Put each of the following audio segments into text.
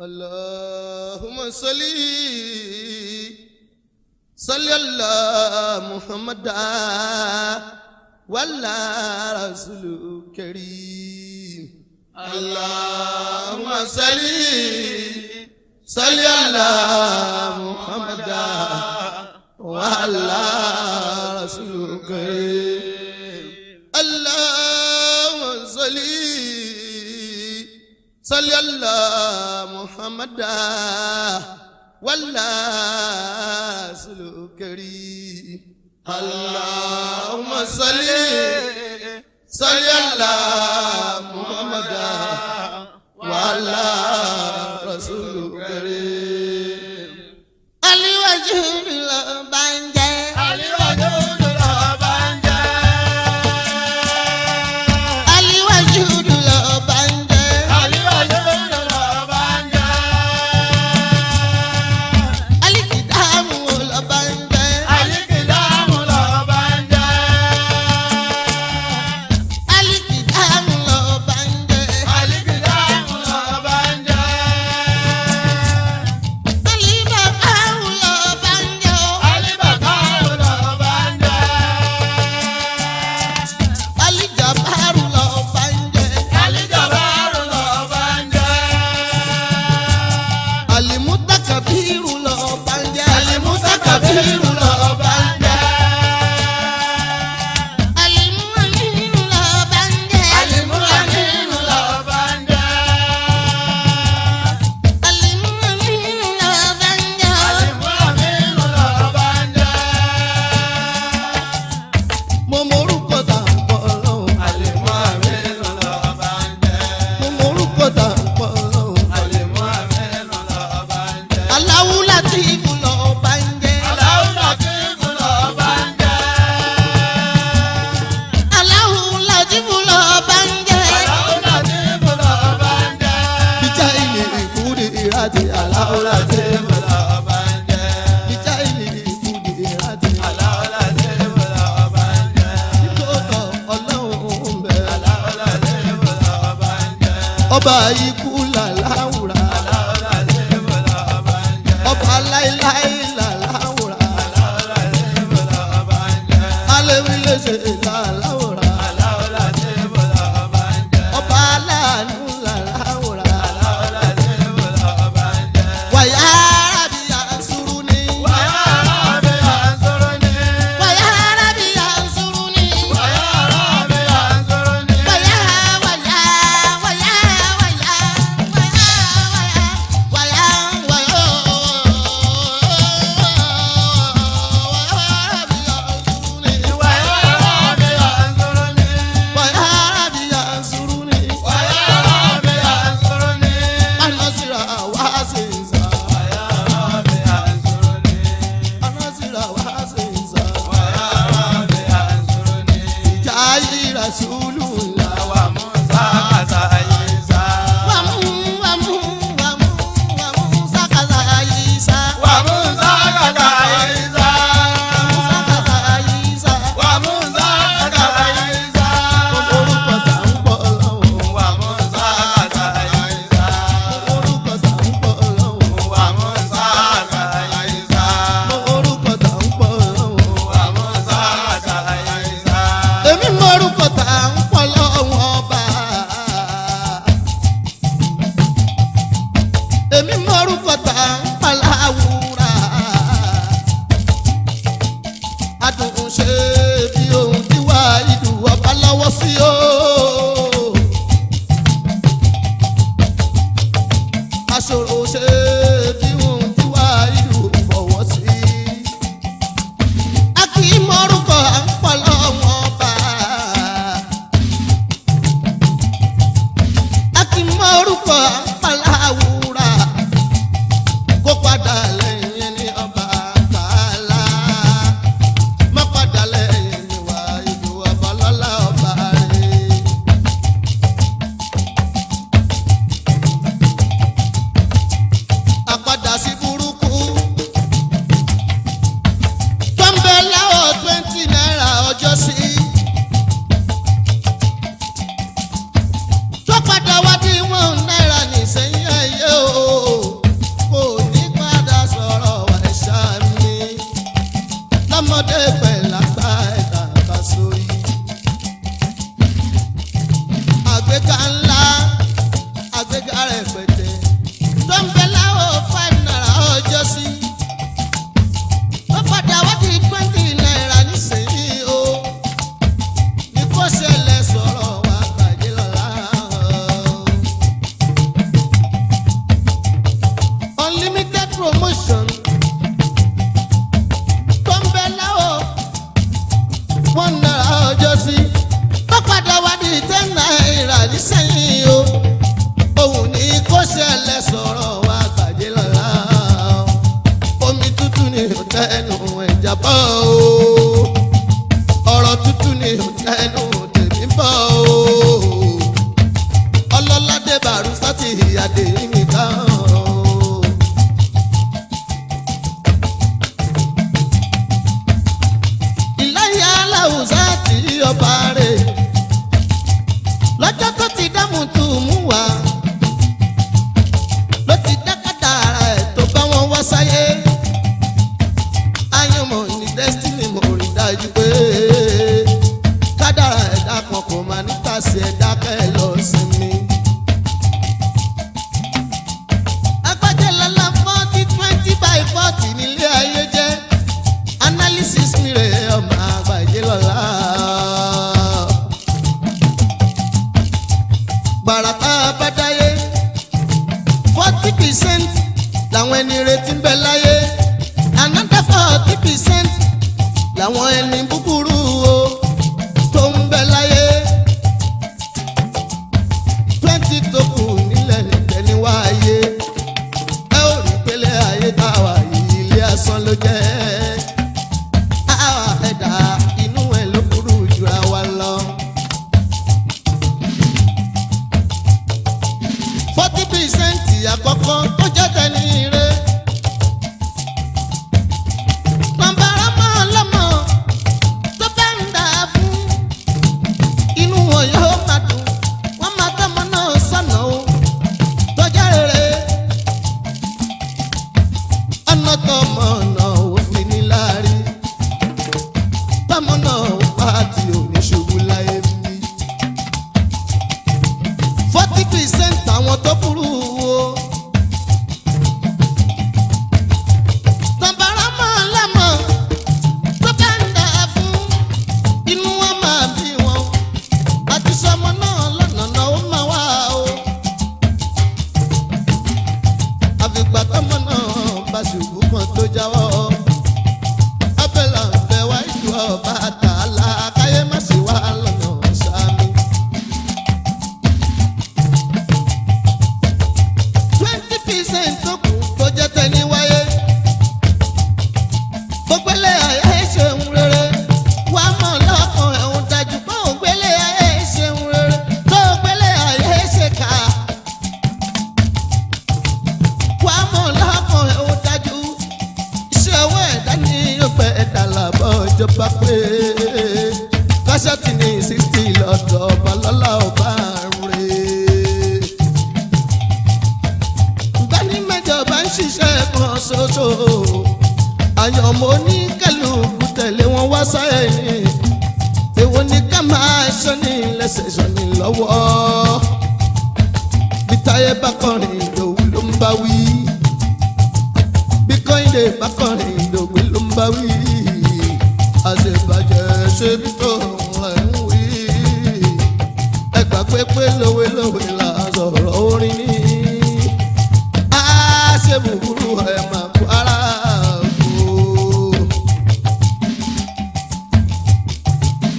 اللهم صل صل على محمد وعلى رسول الكريم. اللهم صل صل على محمد وعلى رسول الكريم. اللهم صل صل على محمد وعلى رسول الكريم. اللهم صل صل على محمد وعلى رسول الكريم. Aliwaju ló bá ń jẹ́. Aliwaju ló bá ń jẹ́. Aliwaju ló bá ń jẹ́. Aliwaju ló bá ń jẹ́. Alikidamu ló bá ń jẹ́. Alikidamu ló bá ń jẹ́. Alikidamu ló bá ń jẹ́. Alikidamu ló bá ń jẹ́. Alibakawu ló bá ń jẹ́. Alibakawu ló bá ń jẹ́. Alijabaru ló bá ń jẹ́. Alijabaru ló bá ń jẹ́. Alimutakabiru ló bá ń jẹ́. Alimutakabiru ló bá ń jẹ́. Alimuaminu ló bá ń jẹ́. Alimuaminu ló bá ń jẹ́. Alimuaminu ló bá ń jẹ́. Alimuaminu ló bá ń jẹ́. Mo mọrúkọ tá à ń pọ̀ lọ́hùn. Alimuaminu ló bá ń jẹ́. Mo mọrúkọ tá à ń pọ̀ lọ́hùn. Alimuaminu ló bá ń jẹ́. Aláwù Látìfù ló bá ń jẹ́. Aláwù Látìfù ló bá ń jẹ́. Aláwù Látìfù ló bá ń jẹ́. Aláwù Látìfù ló bá ń jẹ́. Bíjà ilé ìkúdí ìrántí Aláwù Látìfù ló bá ń jẹ́. Bíjà ilé ìkúdí ìrántí. Aláwù Látìfù ló bá ń jẹ́. Nítòótọ́ Ọlọ́run ń bẹ. Aláwù Látìfù ló bá ń jẹ́. Ọba ikú làláwùrà. Aláwù Látìfù ló bá ń jẹ́. Ọba láíláí làláwùrà. Aláwù Látìfù ló bá ń jẹ́. Aléwí léṣe làláwùrà. Aláwù Látìfù ló bá ń jẹ́. Ọba aláàánú làláwùrà. Aláwù Látìfù ló bá ń jẹ́. Wàyà rábìyà sùúrù ni. Wàyà Rábì anzurni. Wàyà rábìyà sùúrù ni. Wàyà Rábì anzurni. Wàyà wàyà wàyà wàyà wàyà wàyà Wàyà Rábì anzurni. Wàyà rábìyà sùúrù ni. Wàyà Rábì anzurni. Anásìrà wá sí ìsà. Wàyà Rábì anzurni. Anásìrà wá sí ìsà. Wàyà Rábì anzurni. Ìjà ìrà sùúrù ńlá. Wa Musa kasa Isa. Wàmú wàmú wàmú wàmú sàkàsà àyíṣà. Wa Musa kasa Isa. Sàkàsà àyíṣà. Wa Musa kasa Isa. Mo mọrúkọ tá ń pọ̀ lọ́hùn. Wa Musa kasa Isa. Mo mọrúkọ tá ń pọ̀ lọ́hùn. Wa Musa kasa Isa. Mo mọrúkọ tá ń pọ̀ lọ́hùn. Wa Musa kasa Isa. Èmi mọ̀rúkọ tá à ń pọ̀ lọ́wọ́ ọba. Èmi mọ̀rúkọ tá à ń pa láwùrà. Adùn ṣe bí ohun tí wà ìdù ọba lọ́wọ́ sí o. Aṣòro ṣe bí ohun tí wà ìdù fọwọ́ sí. A kì í mọ̀rúkọ à ń pọ̀ lọ́wọ́ ọba. A kì í mọ̀rúkọ à ń pa láwùrà. Kó padà lẹ́yìn ní ọba tààlà. Má padà lẹ́yìn ní wà ìdù ọba lọ́lá ọba rẹ̀. Rẹpẹtẹ tó ń bẹ láwọ̀ ₦5 ọjọ́ sí. Ó padà wá di ₦20 nísìnyí o. Ní kó ṣẹlẹ̀ sọ̀rọ̀ wá bàjẹ́ lọ́la o. Unlimited promotion tó ń bẹ láwọ̀ ₦1 ọjọ́ sí. Ó padà wá di ₦10 nísìnyí o. Òun ní kó ṣẹlẹ̀ sọ̀rọ̀ wá gbàjẹ́ lọ́la. Omi tútù ni ò tẹnu ẹja bọ́ o. Ọ̀rọ̀ tútù ni ò tẹnu tèmi bọ́ o. Ọlọ́ládé Bàrúsátì ìyáde mi kan o. Ìláyà aláwùsá tí ọba rẹ̀ lọ́jọ́ tó ti dámú tù mú wá ló ti dákàdá ara ẹ̀ tó bá wọn wá sáyé. Ayọ̀mọ̀ ní destiny mo rí dájú pé kádàrá ẹ̀dá kan kò máa níta sí ẹ̀dá kẹ́ ẹ lọ sinmi. Agbájẹ́lọ́lá 40 20 by 40 nílé ayé jẹ́ analysis mi rè ọmọ Agbájẹ́lọ́lá. Gbàrà tá a bá dáyé, 40% làwọn ẹni retí ń bẹ láyé, another 40% làwọn ẹni búburú o tó ń bẹ láyé, 20 tó kù nílẹ̀ nìtẹ́ ní wáyé. Ẹ ò rí pélé ayé táwa yìí ilé asán ló jẹ́. Àwa ẹ̀dá inú ẹ̀ ló burú jura wa lọ. 40% àkọ́kọ́ tó jẹ́ tẹni ire. Bàbára máa lọ́mọ tó bá ń dà fún. Inú wọn yóò máa dùn, wọ́n máa tọ́mọ náà sọ̀nà o. Tó jẹ́ rere. Ọ̀nà tọmọ náà ò fi ní láárí. Tọmọ náà ò bá ti òní ṣubú láyé mi. 40% àwọn tó burú o. Tàbára máa lámọ̀ tó bá ń dà fún inú wọn máa bí wọn. Àti sọmọ náà lọ́nà náà ó máa wá o. Àfìgbà tọmọ náà bá ṣubú kan tó jáwọ́. Abẹ́là ń fẹ́ wá ìlú ọba àtàlà káyé má ṣe wá lọ́nà sámi. 20% tó kù tó jẹ́ tẹni wáyé. Gbogbo ilé ayé ṣeun rere, wà á mọ̀ lọ́kàn ẹ̀hún dájú pé ògbélé ayé ṣeun rere tó gbélé ayé ṣe kà. Wà á mọ̀ lọ́kàn ẹ̀hún dájú iṣẹ́ ọwọ́ ẹ̀dá ní yóò pẹ́ ẹ̀dá làbọ̀ ìjọba pé kásẹ̀tì ní 60 lọ́dọ̀ ọba lọ́lá ọba rẹ̀ bẹ́ẹ̀ni mẹ́jọba ń ṣiṣẹ́ kan ṣoṣo àyànmọ́ ní kálukú tẹ̀lé wọn wá sáyẹ̀ ní èwo ni ká máa ṣọ́ni lẹ́sẹ̀ ṣọ́ni lọ́wọ́ bí táyé bá kọrin ìdòwú ló ń bá wí bí kọ́hìndé bá kọrin ìdòwú ló ń bá wí àṣebàjẹ́ ṣe bí tó ń wí ẹgbà pépé lówe lówe là sọ̀rọ̀ orin ní ṣe búburú ẹ̀ máa kú ara kú.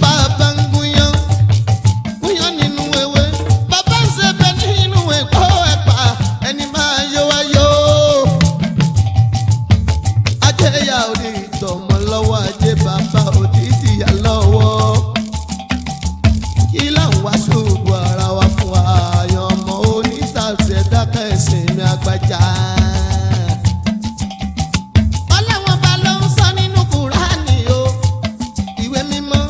Bàbá ń gúnyán, gúnyán nínú ewé. Bàbá ń ṣebẹ̀ nínú ẹ̀kọ́ ẹ̀pà, ẹni máa yó wá yó. Ajé ìyá òní ìtọ̀mọ lọ́wọ́, ajé bàbá òdì ìdíyà lọ́wọ́. Kí láwọn wá ṣòwò ara wa fún wa, àyàn ọmọ onítàṣẹ dákẹ́ ìsinmi àgbàjá. Ọlọ́wọ́n bá ló ń sọ nínú Kùránì o, ìwé mímọ́.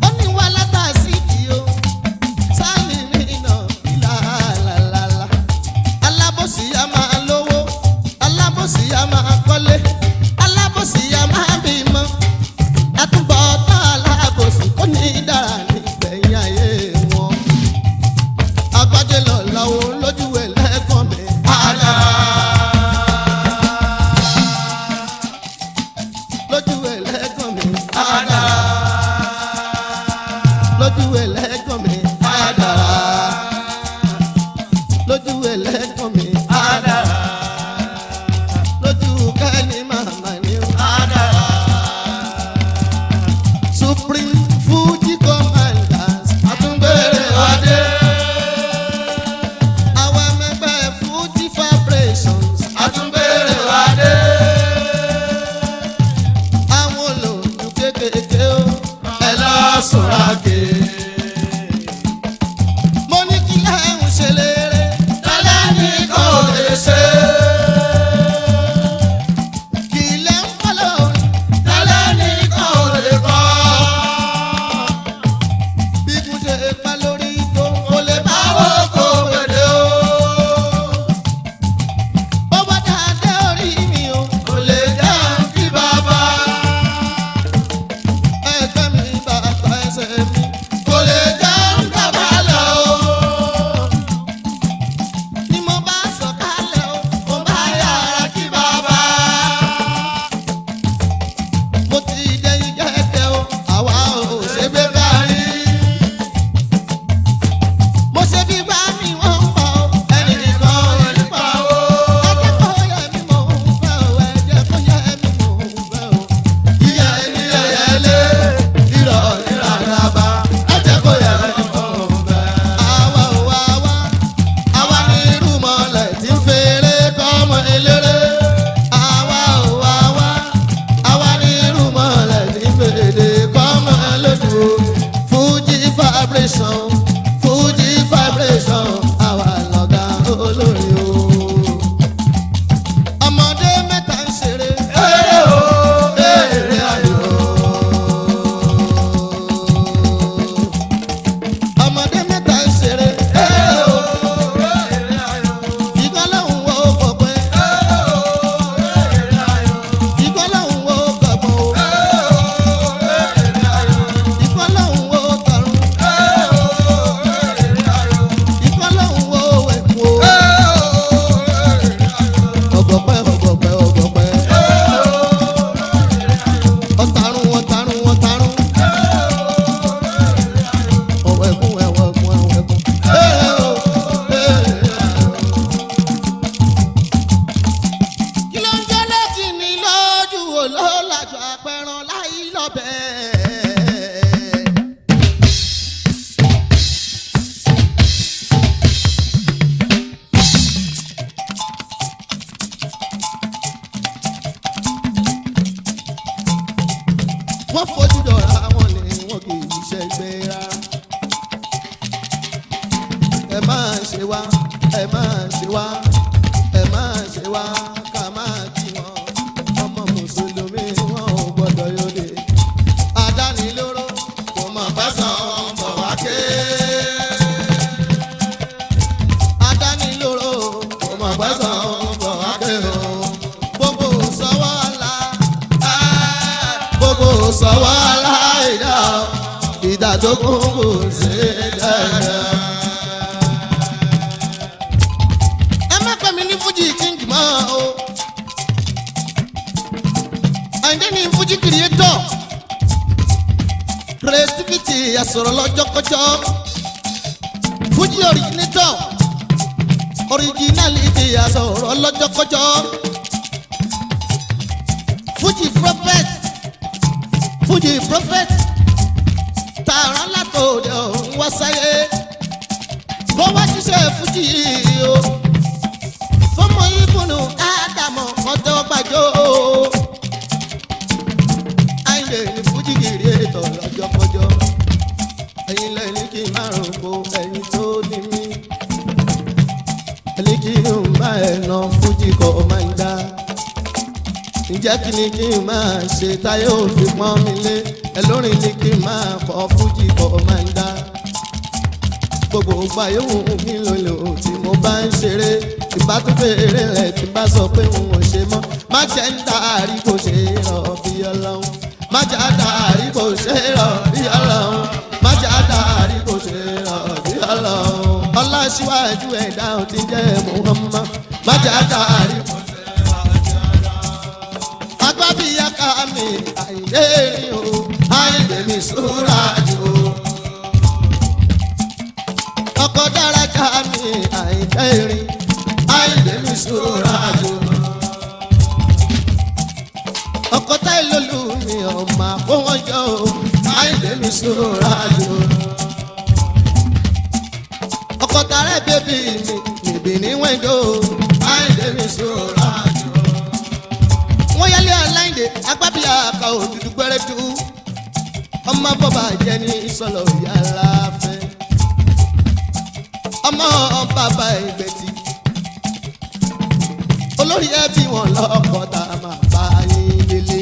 Ó ní wá látàsí kì o, sáàlì nínà ìlàlàlà. Alábòsí a máa lówó, alábòsí a máa kọ́lé, alábòsí a máa bímọ. Àtúbọ̀tán alábòsí kò ní dára nígbẹ̀yìn ayé wọn. Agbájé lọ́la o lójú ẹlẹ́gbọ̀n mi. Adara. Lójú kẹ́ni màmá ni o. Adara. Supreme Fuji Commanders. Àtúngbèrè wádé. Àwọn ẹgbẹ́ Fuji Vibrations. Àtúngbèrè wádé. Àwọn olójú kékèké o. Ẹ lọ sùnra ké. Mo ní kí lẹ́hìn ṣe lérè. Tẹ́lẹ̀ ní kò lè ṣe. Kí lẹ́ ń kọ́ lórí. Tẹ́lẹ̀ ní kò lè kọ́. Bí kò ṣe pa lórí tó. Kò lè bá wo kò pèdè o. Ó bá dáadé orí mi o. Kò lè jẹun kí bàbá. Ẹgbẹ́ mi bàtà ẹsẹ̀ mi. Kò lè jẹun bàbá lọ o. Ni mo bá sọ̀kalẹ̀ o. Mo bá yàrá kí bàbá. Mo ti dẹ́yìn gẹ́gẹ́ o. Àwa ò ṣe gbé báyìí. Mo ṣe bí bá mi wọ́n ń bọ̀ o. Ẹnìkan ò ní pa o. Ẹ jẹ́ kó yẹ mí mò ń fẹ́ o. Ẹ jẹ́ kó yẹ mí mò ń fẹ́ o. Ìyá ẹni ẹyẹlé, irọ́ ìrànlábà, ẹ jẹ́ kó yẹ ẹni kó ń bẹ́. Àwa ò wá wá. Àwa ní irúmọlẹ̀ tí ń fèrè kọ́mọ eléré. Àwa ò wá wá. Àwa ní irúmọlẹ̀ tí ń fèrè kọ́mọ lójú. Fuji vibration, Fuji vibration, àwa lọ̀gá olórin o. Ọmọdé mẹ́ta ń ṣeré. Eré o, eré ayò. Ọmọdé mẹ́ta ń ṣeré. Eré o, eré ayò. Ìgbọ́ lòun wo kọ̀pẹ́. Eré o, eré ayò. Ìgbọ́ lòun wo kọ̀pọ̀ o. Eré o, eré ayò. Ìgbọ́ lòun wo tọ̀run. Eré o, eré ayò. Ìgbọ́ lòun wo ẹ̀kú o. Eré o, eré ayò. Ọ̀gọ̀pẹ́ ọ̀gọ̀pẹ́ ọ̀gọ̀pẹ́. Eré o, eré ayò. Ọ̀tarun ọ̀tarun ọ̀tarun. Eré o, eré ayò. Ọ̀wẹ̀kún ẹ̀wẹ̀kún ẹ̀wẹ̀kún. Eré o, eré o. Kí ló ń jẹ́ lẹ́kì ní lójú olólàjọ apẹran láì lọ́bẹ̀? Wọ́n fojú dọ̀ra wọn ni wọn kì í ṣẹgbẹ́ rárá. Ẹ máa ṣe wá, ẹ máa ṣe wá, ẹ máa ṣe wá, ká máa kí wọn. Ọmọ mùsùlùmí wọn ò gbọ́dọ̀ yóde. Adánilóró Kò mọ̀ pẹ́sàn án bọ̀ wá ké. Adánilóró Kò mọ̀ pẹ́sàn án bọ̀ wá ké o. Gbogbo sọ́wọ́ àlá. Gbogbo sọ́wọ́ àlá ìdá ìdá tó kún kò ṣe é dáadáa. Ẹ má pè mí ní Fuji King mọ́ o. Àyìndé ní Fuji creator. Creativity àsọ̀rọ̀ lọ́jọ́kọjọ́. Fuji originator. Originality àsọ̀rọ̀ lọ́jọ́kọjọ́. Fuji prophet. Fuji prophet. Tààrà látòdì ọ̀run wá sáyé. Kó wá ṣiṣẹ́ Fuji yìí o fọmọ ìbùnú ádámọ̀ ọjọ́ gbàjọ́ àìlè ní fújì kiri ètò lọ́jọ́kọjọ́ ẹ̀yin lẹ́ni kí n márùn kó ẹ̀yin tó ní mí ẹni kí n bá ẹ̀ nà fújì kọ́ máa ń dá ǹjẹ́ kí ni kí n máa ṣe táyé òfin pọ́n mi lé ẹ lórin ni kí n máa kọ́ fújì kọ́ máa ń dá gbogbo ìgbà yòówù mi lòlò tí mo bá ń ṣeré tí bá tún fèrè rẹ̀ tí bá sọ pé n ò ṣe mọ́ má jẹ́ ń darí kò ṣe é rọ̀ bí ọlọ́run má jẹ́ darí kò ṣe é rọ̀ bí ọlọ́run má jẹ́ darí kò ṣe é rọ̀ bí ọlọ́run ọlá síwájú ẹ̀dá ò ti jẹ́ Muhammad má jẹ́ darí kò ṣe é rọ̀ bí ọlọ́run. Agbábíyá ká mi àìdè rí o àìdè mi súra jù o ọkọ̀ dára já mi àìjẹ́ irin. Àyìndé mi Sùràjò. Ọkọ táyé lólu mi ọmọ àkówọ́jọ́ o. Àyìndé mi Sùràjò. Ọkọ tààrẹ bébì mi níbi ní wẹ́ńdò. Àyìndé mi Sùràjò. Wọ́n yálé aláìndé agbábíyà ká òdúdú gbẹ́rẹ́dú. Ọmọ bọ́bà jẹ́ ní sọ̀lọ̀ yàrá fẹ́. Ọmọ bàbá ìgbẹ̀tì. Olórí ẹbí wọn lọ́kọ̀ tá a máa bá yín délé.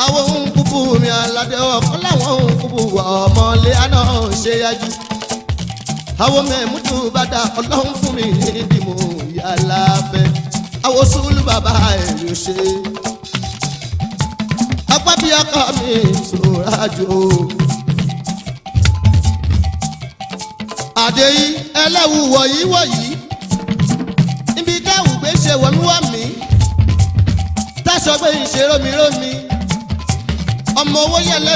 Àwọn ohun kúkú mi aládé ọkọ láwọn ohun kúkú ọmọlé àná ṣe yájú. Àwọn mẹ̀múdù bàdà ọlọ́run fún mi ní ìdìmú yàrá fẹ́. Àwọn sùúlù bàbá èrò ṣe. Apá bí ọkọ mi Sùràjò. Àdéyí ẹlẹ́wù wọ̀nyí wọ̀nyí. Ibi táwù gbé ṣe wọ̀míwọ̀mí. Táṣọ gbé ń ṣe rómirómi. Ọmọ owó yẹlé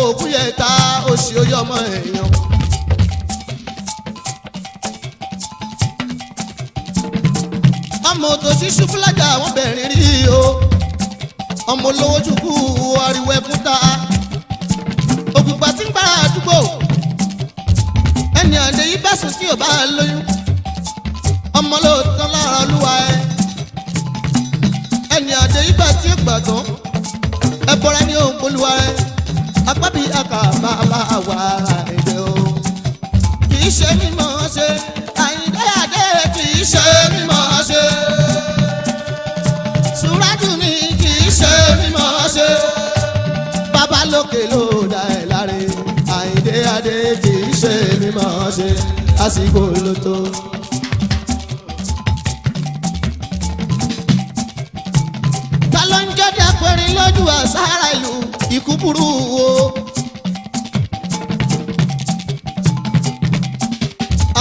òkú yẹ ta oṣù oyè ọmọ èèyàn. Ọmọ òtòṣì ṣubú lájà àwọn bẹ̀rẹ̀ rí o. Ọmọ olówó chukwu ariwo ẹkún ta. Ògùnpá tí ń gbára àdúgbò. Ẹni àdé yìí bá sùn tí ò bá lóyún. Ọmọ lóòótọ́ lára olúwa ẹ. Ẹni àdé yìí bá tí ó gbà tán. Ẹbọra ní òun polúwa ẹ. Apábí àkà bàbá wà èdè o. Kì í ṣe mímọ́ ṣe. Àyìndé àdé kì í ṣe mímọ́ ṣe. Sùràjù mi kì í ṣe mímọ́ ṣe. Bàbá lókè ló dá ẹ láre. Àyìndé àdé kì í ṣe mímọ́ ṣe. Àsìkò ló tó. Ta ló ń jọ́dá apẹ̀rin lójú àsárá ìlú ikú burú o.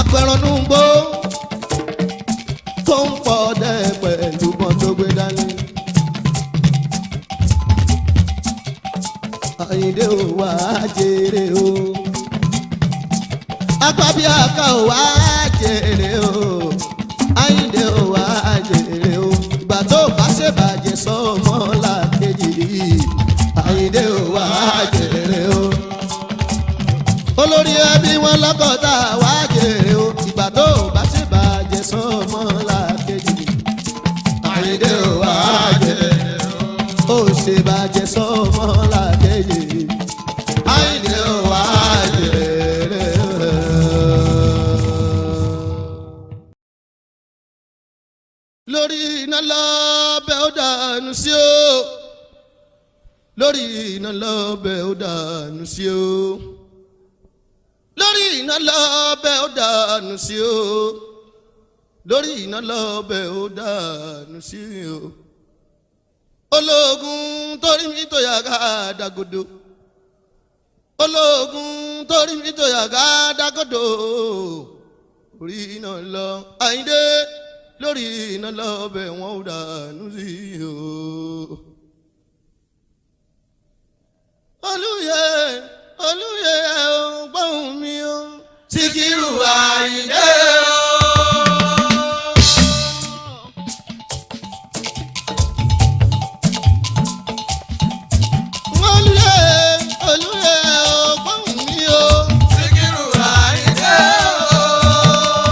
Apẹ̀rànnú gbó tó ń pọ̀ dẹ́ pẹ̀lú bọ́n tó gbé dání. Àyìndé ò wá jèrè o. Apábíàká ò wá jèrè o. Àyìndé ò wá jèrè o. Ìgbà tó bá ṣe bàjẹ́ sọ́mọ́ làkejì. Àyìndé ò wá jèrè o. Olórí ẹbí wọn lọ́kọ̀ọ́ta wá jèrè o. Ìgbà tó bá ṣe bàjẹ́ sọ́mọ́ làkejì. Àyìndé ò wá jèrè o. Ó ṣe bàjẹ́ sọ́mọ́ làkejì. Àyìndé ò wá jèrè o. Lórí iná lọ́bẹ̀ ó dànù sí o. Lórí iná lọ́bẹ̀ ó dànù sí o. Lórí iná lọ́bẹ̀ ó dànù sí o. Lórí iná lọ́bẹ̀ ó dànù sí o. Ológun torí mi tó yàgá dàgòdò. Ológun torí mi tó yàgá dàgòdò. Orí iná lọ Àyìndé lórí iná lọ́bẹ̀ wọn ò dànù sí o. Olúyẹ Olúyẹ ò gbóhùn mi o. Síkírù Àyìndé o. Olúyẹ Olúyẹ ò gbóhùn mi o. Síkírù Àyìndé o.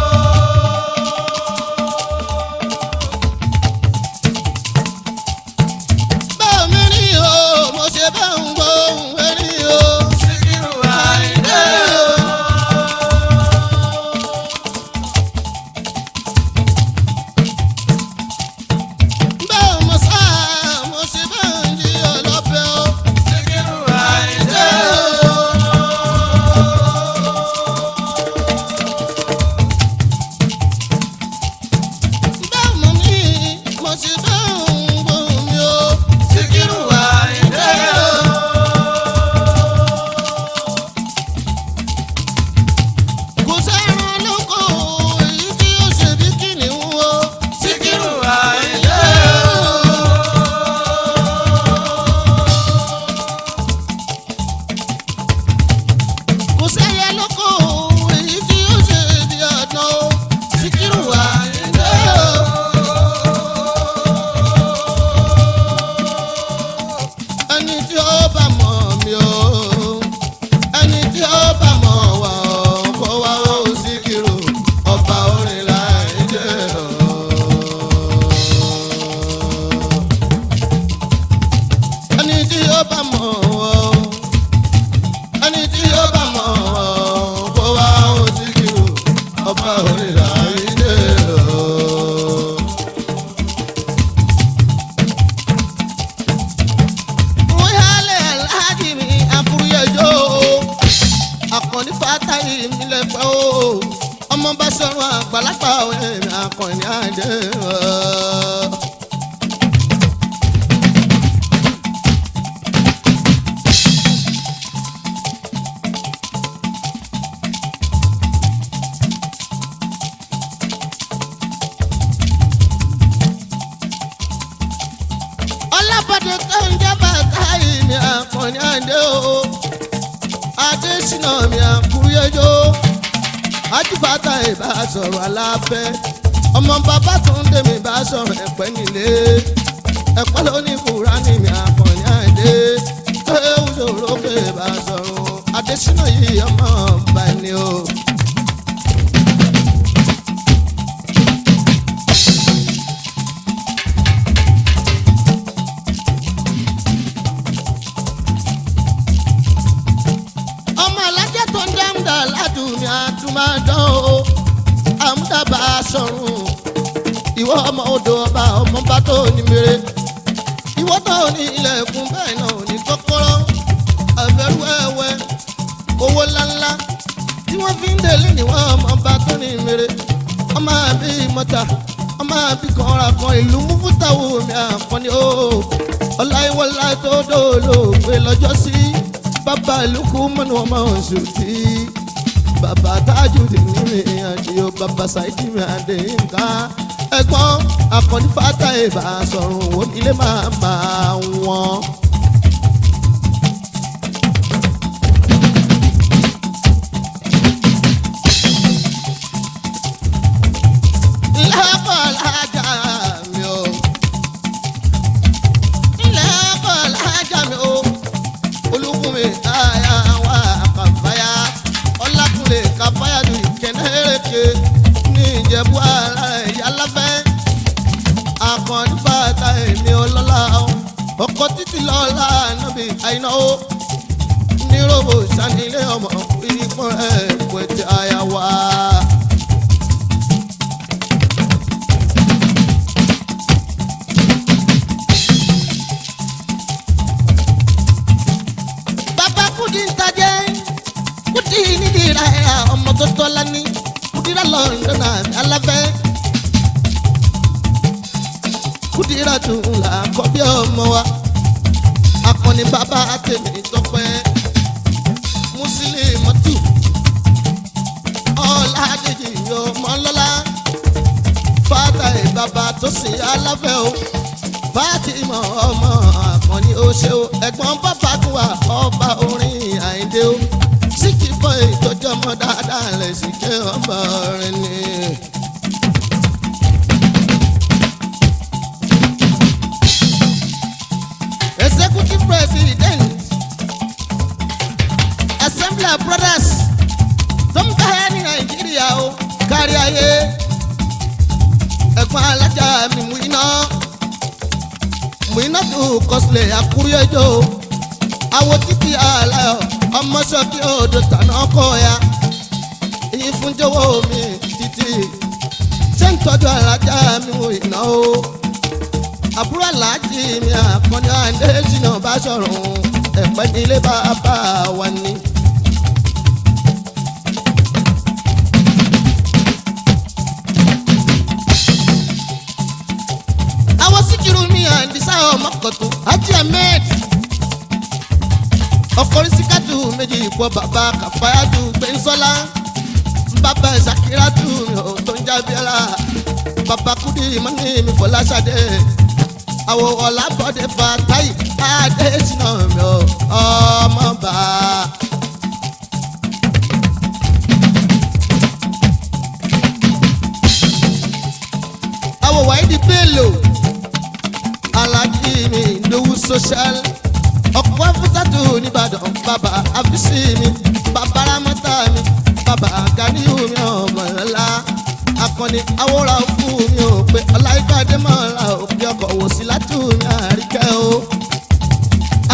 Báwo mi rí o, mo ṣe bá ń gbóhùn ẹni o. Síkírù Àyìndé o. Ọba orin láì jẹ́ o. Ẹni tí ó bá mọ̀ ọ́, ẹni tí ó bá mọ̀ ọ́, kó wá ó sí kí o. Ọba orin láì jẹ́ o. Wọ́n yálẹ̀ aláàjì mi àfúrúyẹjọ́ o. Àkànní fatahi mi lẹ́pẹ́ o. Ọmọ bá sọ̀rọ̀ àgbàlagbà ẹ̀mí àkànní àdé o. Ọlábọ̀dé tó ń jẹ́ bàtà ìmì àkànní àdé o. Adésínà mi àkúrẹ́jọ́. Ajíbàtà ìbá sọ̀rọ̀ aláfẹ́. Ọmọ bàbá tó ń dé mi bá sọ̀rọ̀ ẹ̀pẹ́ nílé. Ẹ̀pẹ́ ló ní Kùránì mi àkànní àdé. Ewu sòrò pé bá sọ̀rọ̀. Adésínà yìí ọmọ ọba ni o. Ọmọ alájẹ tó ń dáńdà ládùn ní àtúmọ̀dán o. Àmúdàbà sọ̀rùn. Ìwọ ọmọ odò ọba ọmọ bá tó ní mèrè. Ìwọ tó ní ilẹ̀kùn bẹ́ẹ̀ náà ní kọ́kọ́rọ́. Àbẹ̀rù ẹ̀wẹ̀ owó ńláńlá tí wọ́n fi ń délé níwọ̀n ọmọ bá tó ní mèrè. Ọmọ àbí mọ́ta ọmọ àbí kanra kan ìlú múfútàwò mi àkànní o. Ọláìwọlá tó dòòlò pé lọ́jọ́ sí bàbá ìlúkú mọ́nú ọmọ oṣù tí bàbá tájùdì ní mi àdìo bàbá ṣáìdì mi àdé nǹkan ẹ̀gbọ́n àkànní fata ìbá sọ̀rùn òwò nílé máa máa wọ́n. Ńlá mi o, ńlá kọ́lájà mi o, olùkùnmi táyà wà kàfáyà, ọlákùnrin kàfáyà lu ìkẹ́nẹ́rẹ́kẹ́ ní ìjẹ̀bú ara ẹ̀yà láfẹ́. Àkànní bàtà èmi ọlọ́lá o, ọkọ̀ títí lọ́la níbi àìná o, níròbò sanilé ọmọ ìpọ́n ẹ̀ pẹ̀tẹ́ àyà wá. Bàbá kúdí ń tajẹ́, kúdí nídìí ra ẹ̀yà ọmọ tó tọ́lá ní, kúdí rà London àmì aláfẹ́. Kúdí rà tún là kọ́ bí ọmọ wa, akọni bàbá tèmi tọpẹ́, Mùsùlùmí ọ̀làdèjì ọmọ lọ́lá, fàtàì bàbá tó sìn aláfẹ́ o. Fátímọ̀ ọmọ àkànní ó ṣe o, ẹ̀gbọ́n bàbá tún wà ọba orin Àyìndé o. Síkì bọ́ ìtọ́jú ọmọ dáadáa lẹ̀ sí kí ọmọ rẹ̀ ni. Executive President Assembly of Brothers tó ń bá ní Nàìjíríà o kárí ayé, ẹ̀gbọ́n alájà mi mú iná mùínà tó kọsílẹ̀ àkúrẹ́jọ́ àwọ̀ títí aláyọ̀ ọmọ sọ́kí odò tànà kọ́ ya èyí fún jọ̀wọ́ mi títí ṣé ń tọ́jú alájà mi wò iná o àbúrò aláàjì mi àkànní àndéjìnà bá sọ̀rọ̀ ẹ̀pẹ́ nílé bàbá wa ni. Àwọn síkírù mi àǹdísá ọmọ kọ̀tún Hajji Ahmed ọkọrin síkàtù méjì ìpọ bàbá kàfáyàtù gbẹ̀nsọ́lá bàbá ìsàkíràtù mi ò tó ń jábíọ́lá bàbá kúdí mọ́ní mi fọláṣadé àwọ̀ ọ̀làbọ̀dé fàtáì adésínà mi ò ọmọ bá. Àwọ̀ wáyé di bélò alájí mi ìdòwú social ọ̀pọ̀ afúsàtù nìbàdàn bàbá àfíìsì mi bàbá ramọ́tà mi bàbá ganiyu mi ọmọ ńlá Akọni awòrán fún mi ò pé ọláìpàdé mọ́ra òbí ọkọ̀ wò sí látùmí àríkẹ́ o.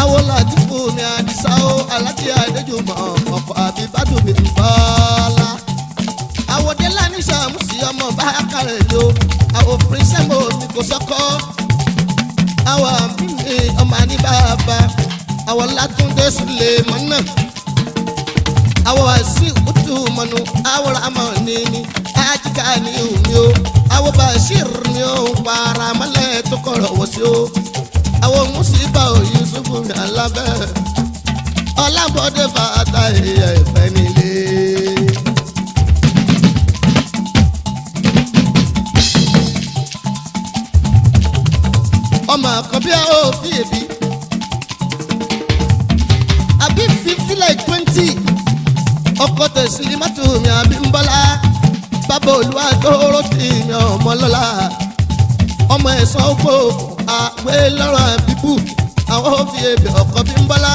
Awoladifu mi àdìsá o, alájí àdéjùmọ̀ ọkọ̀ àbí bádùnmí bọ́lá. Àwòdélá ní sàmùsì ọmọ bákàrẹ̀ ló, àwò pírísẹ́mù mi kò sọ́kọ́. Àwọ̀ àmì mi ọmọ àní bàbá, àwọ̀ látúndé sùlẹ̀ mọ́nà. Àwọ̀ àìsí òtù mọ́nu, àwọ̀ àmọ̀ ní ajíkà ní omi o. Àwọ̀ bàṣír ni ó ń para mọ́lẹ̀ tó kọ̀rọ̀ wọ̀ sí o. Àwọn mùsíbà ò Yusufu mi alábẹ́ ọlábọ̀dé fàtà ìyá ìfẹ́ nílé. Ọmọ àkọ́bí ẹ̀ ò fi èbí àbí 50 like 20 ọkọ̀ tẹ̀sílì mọ́tò mi àbí ń bọ́lá bàbá olúwa tó rọ́ọ̀tì mi ọmọ lọ́la ọmọ ẹ̀sán ògbó àwẹ̀ lọ́rọ̀ bíbù àwọn òfin ebè ọkọ̀ bí ń bọ́lá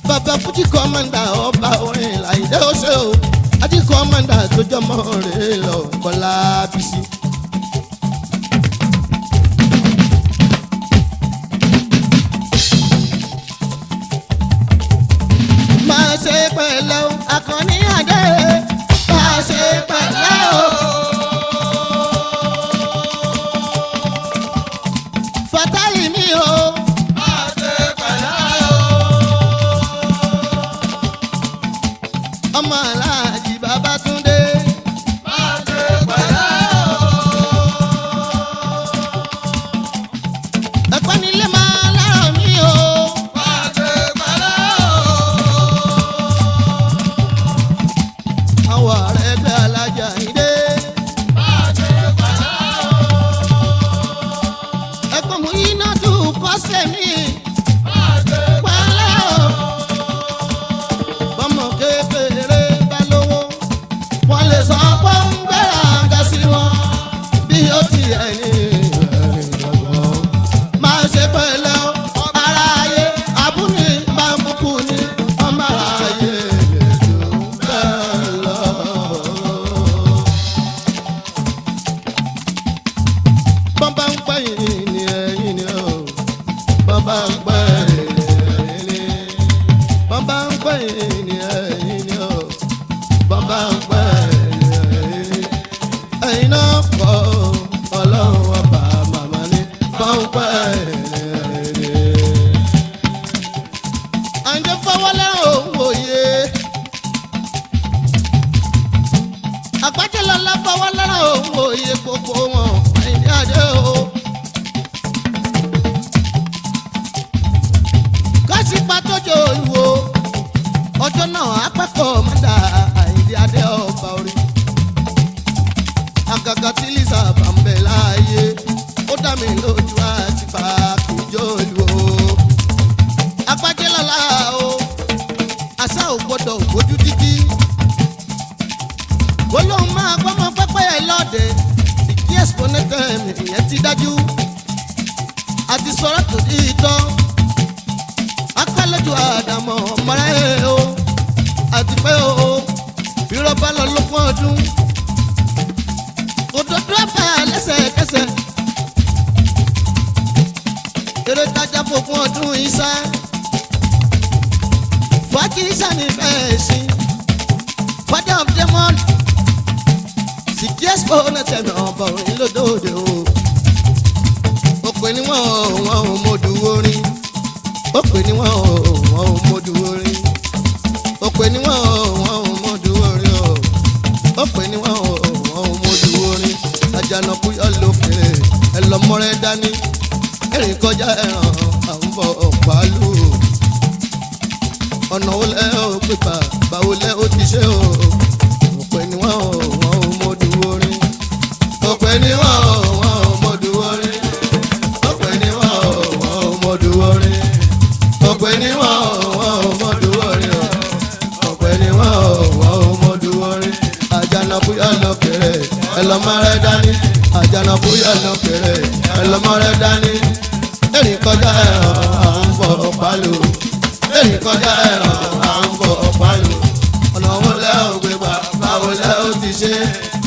bàbá fújì kọ́mọ́ndà ọba orin làyídé ọ̀ṣẹ́ o ají kọ́mọ́ndà tó jọmọ́ rẹ̀ lọ kọ́lá bísí. Máa ṣe pẹ̀lẹ́ o Àkànní Adé, máa ṣe pẹ̀lẹ́ o. Fatayi mi o. Máa ṣe pẹ̀lẹ́ o. Ọmọ aláàjì Babátúndé. Máa ṣe pẹ̀lẹ́ o. Ẹ̀pẹ́ nílé máa lára mi o. Máa ṣe pẹ̀lẹ́ o. Àwọn ààrẹ ẹgbẹ́ alájà ìdè. Máa ṣe pẹ̀lẹ́ o. Ẹ̀pọ̀n mú iná tún kọ́sẹ̀ mi. Máa ṣe Pẹ̀lẹ́ o. Bọ́mọ kékeré bá lówó. Wọ́n lè sọ pé ń gbéra ga sí wọn. Bí ó ti ẹni ẹ̀rìn gbọ̀ngàn. Máa ṣe pẹ̀lẹ́ o. Ara ayé abúni máa ń bukú ni. Ọmọ ayé lè dùn bẹ́ẹ̀ lọ. Bọ́n bá ń pẹ́ yìí ni ẹ̀yìn ni o. Bọ́n bá ń pẹ́ yìí ni ẹ̀yìn ni. Bọ́n bá ń pẹ́ yìí ni ẹ̀yìn ni o. Bọ́n bá ń pẹ́ yìí ni ẹ̀yìn ni. Ẹ̀yin náà kọ́ ọlọ́run ọba màmá ni. Bọ́n ń pẹ́ yìí ni ẹ̀yìn ni. Àǹjẹ́ fọwọ́ lẹ́rọ̀ òun wòye. Àgbájẹ́lọ́lá fọwọ́ lẹ́rọ̀ òun wòye gbogbo wọn. Àyìndé Adé o. Kọ́sípa tójó olúwo ọjọ́ náà apẹ́kọ̀ọ́ mọ́dà Àyìndé Adé ọba orí. Àgàgà tí Lisa bá ń bẹ láàyè ó dá mi lójú àti bá kìjọ olúwo. Agbájẹ́lọ́lá o, àṣà ò gbọ́dọ̀ gbójú dídí. Olóhùn máa gbọ́mọ pẹ́pẹ́ ẹ̀ lọ́dẹ, ìdí ẹ̀sìpọ́nẹ́tẹ̀ mi ìyẹn ti dájú. Àti sọ̀rọ̀ tó di ìtọ́ akálẹ́jù àdàmọ̀ ọ̀mọ́ra ẹ̀ o àti pé o ìrọ̀bá lọ lókun ọdún òdòdó ẹ̀fà lẹ́sẹ̀kẹsẹ̀ eré tajà fòkun ọdún ìsá fàájì ìsá ní bẹ́ẹ̀ sí father of demon sìkì ẹ̀sìpọ̀ náà tẹ̀mí ọ̀bọ̀ òyìn lódòdó o òpè ni wọ́n ò wọ́n ò mọ̀dù orin ó pè ní wọn ò wọn ò mọdù orin ó pè ní wọn ò wọn ò mọdù orin o ó pè ní wọn ò wọn ò mọdù orin Àjànàkú yọ lókèrè ẹ lọ mọrẹ dání ẹrìn kọjá ẹràn à ń bọ pàálù ọ̀nà wo lẹ́ ò pípa báwo lẹ́ ó ti ṣe o ó pè ní wọn ò wọn ò mọdù orin ó pè ní wọn ò wọn ò mọdù orin ó pè ní wọn ò wọn ò mọdù orin ọ̀pẹ ni wọ́n ò wọ́n ò mọ̀dù orin o ọ̀pẹ ni wọ́n ò wọ́n ò mọ̀dù orin. Àjànàkú yọ lókèrè ẹlọmọrẹ dání. Àjànàkú yọ lókèrè ẹlọmọrẹ dání. Erin kọjá ẹ̀ràn à ń bọ̀ pálù. Erin kọjá ẹ̀ràn à ń bọ̀ pálù. Ọ̀nà wo lẹ́ ò gbé gbà? Báwo lẹ́ ó ti ṣe?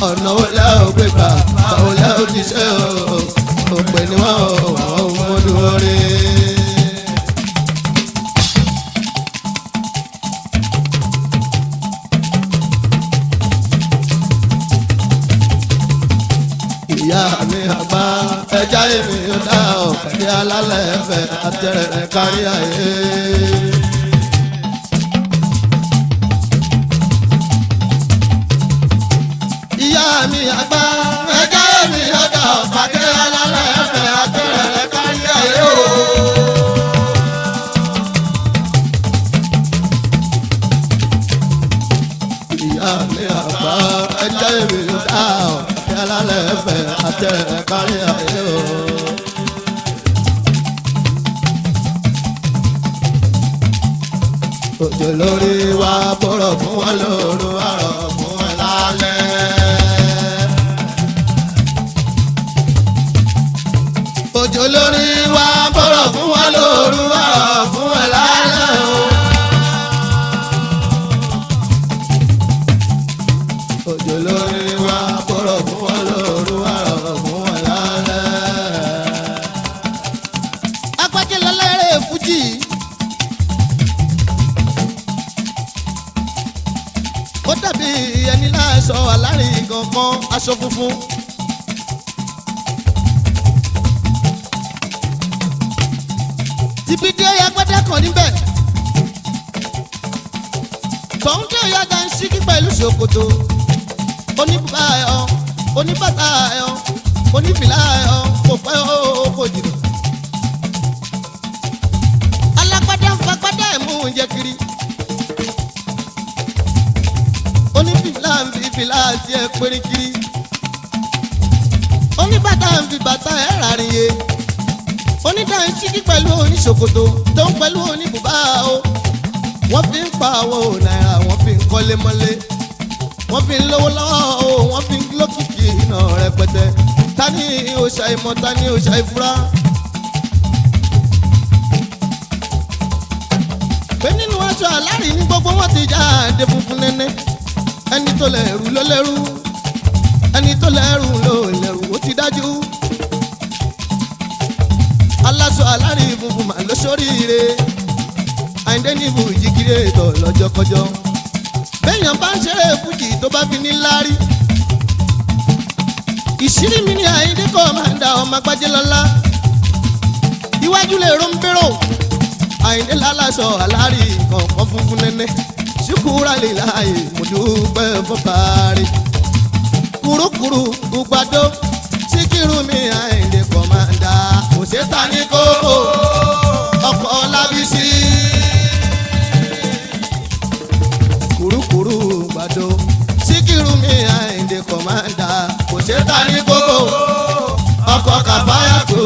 Ọ̀nà wo lẹ́ ó gbé gbà? Báwo lẹ́ ó ti ṣe o? Òpè ni wọ́n ò wọ́n ò mọ́dún orí. Ìyá mi àgbà ẹja èmi ò dá ọ̀pẹ̀dé alálẹ̀ ẹ̀fẹ̀ àtẹ̀rẹ̀ kárí ayé. Ìyá mi àgbà ẹja èmi ò dá ọ̀pẹ̀dé alálẹ̀ ẹ̀fẹ̀ àtẹ̀rẹ̀ kárí ayé o. Ìyá mi àgbà ẹja èmi ò dá ọ̀pẹ̀dé alálẹ̀ ẹ̀fẹ̀ àtẹ̀rẹ̀ kárí ayé o. Òjò lórí wa bọ̀rọ̀ fún wa lóru àrọ̀ fún wa lálẹ́. Òjò lórí wa bọ̀rọ̀ fún wa lóru àrọ̀ fún wa lálẹ́ o. Òjò lórí wa bọ̀rọ̀ fún wa lóru àrọ̀ fún wa lálẹ́. Agbájé lọ́lẹ́rẹ́ fújì. Ó dàbí ẹni láṣọ alárin kankan aṣọ funfun. Tìbí dé agbádá kan níbẹ̀. Tọ̀hún dé ọ̀yá ṣíkí pẹ̀lú ṣòkòtò. Oníbùbá ẹ̀ ọ́, oníbàtà ẹ̀ ọ́, onífìlà ẹ̀ ọ́, kò pẹ́ ó kò jìnnà. Alágbádá ń fagbádá ẹ̀ mú oúnjẹ kiri. Onífìlà ń fi fìlà àti ẹ̀ péré kiri. Oníbàtà ń fi bàtà ẹ̀ rárin ye. Onídàáṣíkí pẹ̀lú oníṣòkòtò tó ń pẹ̀lú oníbùbá o. Wọ́n fi ń pa owó náírà, wọ́n fi ń kọ́lé mọ́lé. Wọ́n fi ń lówó lọ́wọ́ o, wọ́n fi ń lókìkí iná rẹpẹtẹ. Ta ni òòṣà ìmọ̀, ta ni òòṣà ìfura? Pé nínú aṣọ àlárí ní gbogbo wọn ti jáde funfun nẹ́nẹ́. Ẹni tó lẹ́rù ló lẹ́rù, ẹni tó lẹ́rù ló lẹ́rù, ó ti dájú. Aláṣọ àlárí funfun mà ló ṣoríire. Àyìndé ní fújì kiri ètò lọ́jọ́kọjọ́. Béèyàn bá ń ṣeré fújì tó bá fi ní láárí. Ìṣírí mi ní Àyìndé kọ́ máa ń da ọmọ agbájé lọ́lá. Iwájú lè ró ń bérò. Àyìndé láláṣọ àlárí kọ̀ọ̀kan funfun nẹ́nẹ́. Ṣùkúrà lè láàyè mo dúpẹ́ fọ́fàárì. Kúrúkúrú gbàdó Síkírù mi Àyìndé kọ́ máa ń da. Kò ṣe ta ní kókó ọkọ̀ Lábísí. Kúrúkúrú gbàdó Síkírù mi Àyìndé kọ́ máa ń da. Kò ṣe ta ní kókó ọkọ̀ kàfáyà tó.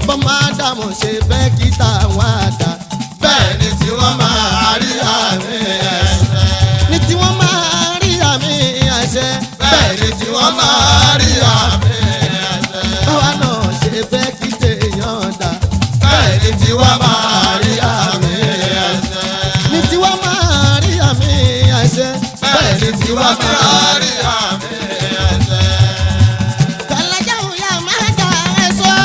Bọ́mọ Ádámù ṣe fẹ́ kí táwọn àdá. Bẹ́ẹ̀ ni tí wọ́n máa rí àmì ẹ̀ṣẹ̀. Ní tí wọ́n máa rí àmì àṣẹ. Bẹ́ẹ̀ ni tí wọ́n máa rí àmì ẹ̀ṣẹ̀. Báwa náà ṣe fẹ́ kí téèyàn dà. Bẹ́ẹ̀ ni tí wọ́n máa rí àmì ẹ̀ṣẹ̀. Ní tí wọ́n máa rí àmì àṣẹ. Bẹ́ẹ̀ ni tí wọ́n máa rí àmì ẹ̀ṣẹ̀. Kàlájà òyà máa jà ẹ̀sọ́.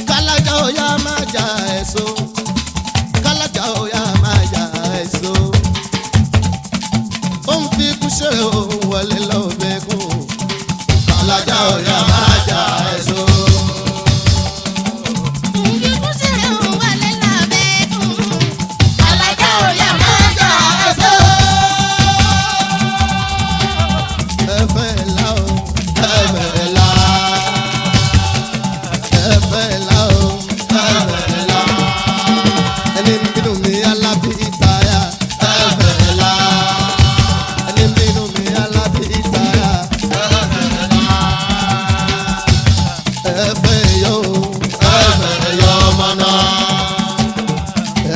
Kàlájà òyà máa jà ẹ̀sọ́. Kàlájà òyà máa jà ẹ̀sọ́. Ó ń fi kú ṣe òun wọlé lọ́bẹ̀ kún. Kàlájà òyà máa jà ẹ̀sọ́. Ẹ̀fẹ̀ là ó, Ẹ̀fẹ̀ là, ẹ̀fẹ̀ là ó. ẹ̀fẹ̀ là, Ẹni ń bínú mi alábí ìtayà. ẹ̀fẹ̀ là, Ẹni ń bínú mi alábí ìtayà. Ẹ̀fẹ̀ yó, ẹ̀fẹ̀ yọ ọmọ náà.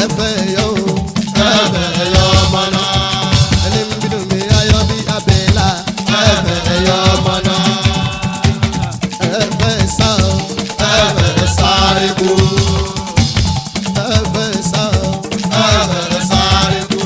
ẹ̀fẹ̀ yó. Ẹ̀fẹ̀ yọ ọmọ náà. Ẹni ń bínú mi ayọ̀ bí abẹ́là. Ẹ̀fẹ̀ yọ ọmọ náà. Ẹ̀fẹ̀ sá o, Ẹ̀fẹ̀ sáré kú. ẹ̀fẹ̀ sá o. Ẹ̀fẹ̀ sáré kú.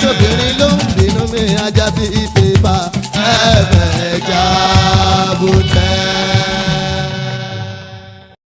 Ṣobìnrin ló ń bínú mi ajá bíi pépà. Ẹ̀fẹ̀ jábútẹ́.